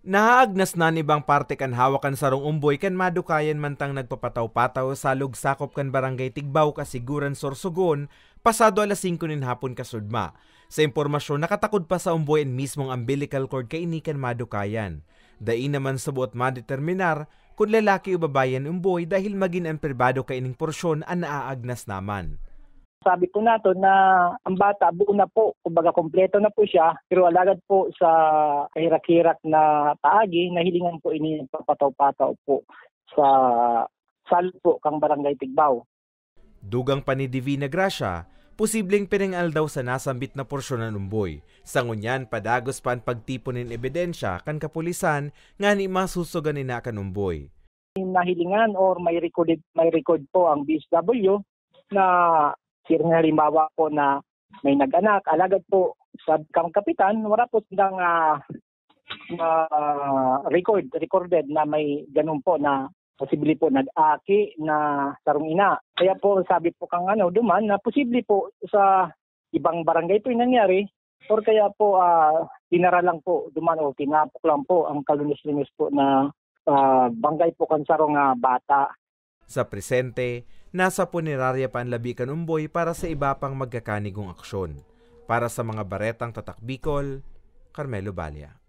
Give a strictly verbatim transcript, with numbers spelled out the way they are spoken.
Nahaagnas na an ibang parte kan hawak kan sarong umboy kan madukayan mantang nagpapataw-pataw sa log sakop kan Barangay Tigbao, Kasiguran, Sorsogon, pasado alas singko nin hapon kasudma. Sa impormasyon, nakatakod pa sa umboy an mismong umbilical cord kaini kan madukayan. Dai naman sabuot madeterminar kun lalaki o babayi an umboy dahil magin an pribado kaining porsyon an naaagnas naman. Sabi po nato na ang bata buo na po, kumbaga kompleto na po siya, pero alagad po sa kahirak-hirak na paagi, nahilingan po ini nagpapataw-pataw po sa salog po kang Barangay Tigbao. Dugang pa ni Divina Gracia, posibleng pinangaldaw sa nasambit na porsyon an umboy. Sa ngunyan, padagos pa an pagtipon nin ebidensya kan kapulisan ngani masusugan ina kan umboy. Nahilingan or may recorded, may record po ang B S W na sir, halimbawa po na may nag-anak, alagad po sa kang kapitan, wala po silang ah, na record, recorded na may ganun po na posible po nag-aki na sarong ina. Kaya po sabi po kang ano, duman na posible po sa ibang barangay po yung nangyari or kaya po ah, dinara lang po duman o tinapok lang po ang kalunos-lunos po na ah, bangkay po kan sarong ah, bata. Sa presente, nasa punerarya pa an labi kan umboy para sa iba pang magkakanigong aksyon. Para sa mga baretang Tatak Bicol, Carmelo Balia.